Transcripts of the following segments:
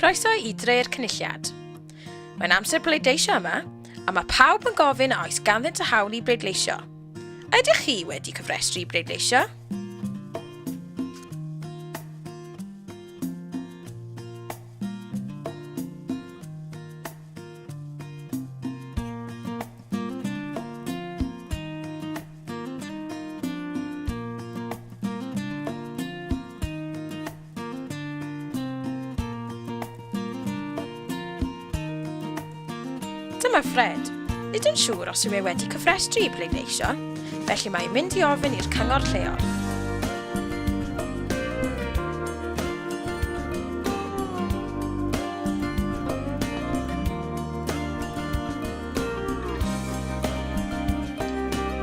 Croeso i Dre'r Cynulliad. Mae'n amser pleidleisio yma, a mae pawb yn gofyn a oes ganddynt y hawl i bleidleisio. Ydych chi wedi cyfrestru i bleidleisio? Dyma Fred. Nid yn siŵr os yw e wedi cyfrestru i bleidleisio, felly mae'n mynd i ofyn i'r cyngor lleol.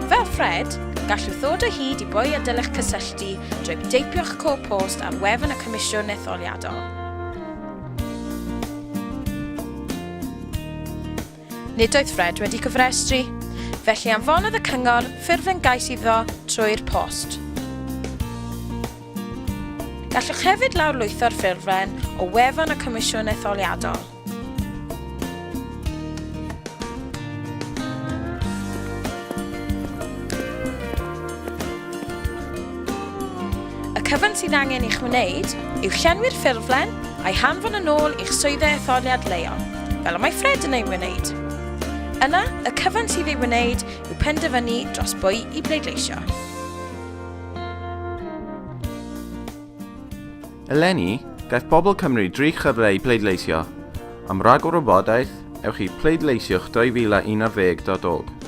Fel Fred, gallwch ddod o hyd i bwy a dylech cysylltu drwy deipio'ch cod post ar wefan y Comisiwn Etholiadol. Nid oedd Fred wedi cyfrestru, felly anfonodd y cyngor ffurflen gais iddo trwy'r post. Gallwch hefyd lawrlwytho'r ffurflen o wefan y Comisiwn Etholiadol. Y cyfan sydd angen i'ch wneud yw llenwi'r ffurflen a'i hanfon yn ôl i'ch swyddfa etholiad leol, fel y mae Fred yn ei wneud. Yna, y cyfan sydd ei wneud yw penderfynu dros bwy i bleidleisio. Eleni, gaiff pobl Cymru dri chyfle i pleidleisio. Am ragor o wybodaeth, ewch i pleidleisiwch 2011.org.